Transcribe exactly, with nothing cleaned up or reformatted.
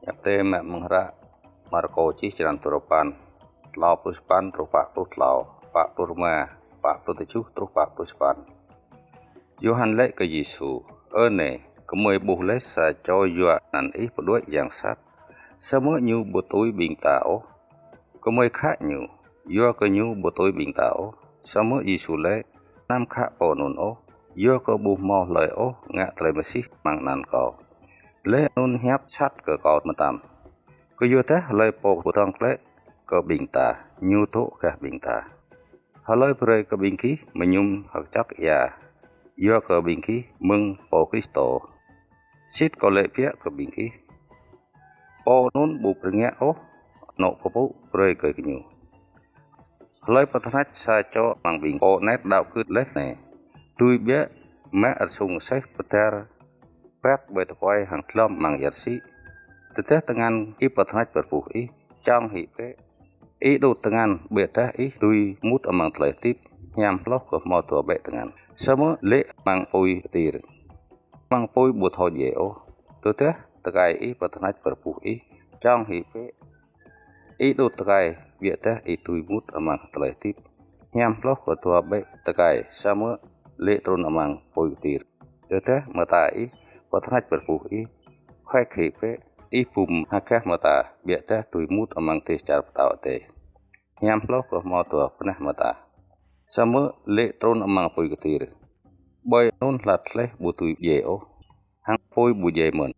Hiăp Adai mă mơ̆ng hră Markô čih črăn duarơpăn, klâo pluh sapăn truh pă pluh klâo, pă pluh rơma, pă pluh tơjuh truh pă pluh sapăn. Yôhan laĭ kơ Yêsu: Ơ Nai, gơmơi ƀuh laih sa čô yua anăn Ih pơđuaĭ yang sat, samơ̆ ñu ƀu tui ƀing ta ôh. Gơmơi khă ñu, yua kơ ñu ƀu tui ƀing ta ôh. Samơ̆ Yêsu laĭ: Anăm khă pô anŭn ôh, yua kơ ƀu hmâo hlơi ôh ngă tơlơi mơsih amăng anăn Kâo, laih anŭn hiăp sat kơ Kâo mơtam. Kơyuadah hlơi pô pơdơ̆ng glaĭ kơ ƀing ta, ñu dŏ gah ƀing ta. Hlơi brơi kơ ƀing gih mơñum hơčŏk ia, yua kơ ƀing gih mơ̆ng Pô Kristô. Sĭt Kâo laĭ biă kơ ƀing gih, pô anŭn ƀu pơrơngiă ôh anŏ pơpŭ brơi kơ gơñu. Hlơi pơtơhneč sa čô amăng ƀing pô anet đaŏ gưt laih anai, dưi biă mă rơsŭng aseh pơdar prăk ƀơi tơkuai hăng dlom amăng ia rơsĭ. Tơdah tơngan ih pơtơhneč pơrơbuh ih, čŏng hĭ bĕ. Ih đŭt tơngan ƀiădah ih dưi mŭt amăng tơlơi hơdip, hiam hloh kơ hmâo dua ƀĕ tơngan, samơ̆ lê̆ amăng apui kơtir, amăng apui ƀu thâo djai ôh. Tơdah tơkai ih pơtơhneč pơrơbuh ih, čŏng hĭ bĕ. Ih đŭt tơkai ƀiădah ih dưi mŭt amăng tơlơi hơdip, hiam hloh kơ dua ƀĕ tơkai, samơ̆ lê̆ trŭn amăng apui kơtir. Tơdah mơta ih pơtơhneč pơrơbuh ih, khuek hĭ bĕ. Ih bum hơgah mơta ƀiădah dưi mŭt amăng dêh čar pơtao Adai, hiam hloh kơ hmâo dua bơnah mơta, samơ̆ lê̆ trŭn amăng apui kơtir. Ƀơi anŭn hlăt hlĕh ƀu dưi djai ôh, hăng apui ƀu djai mơ̆n.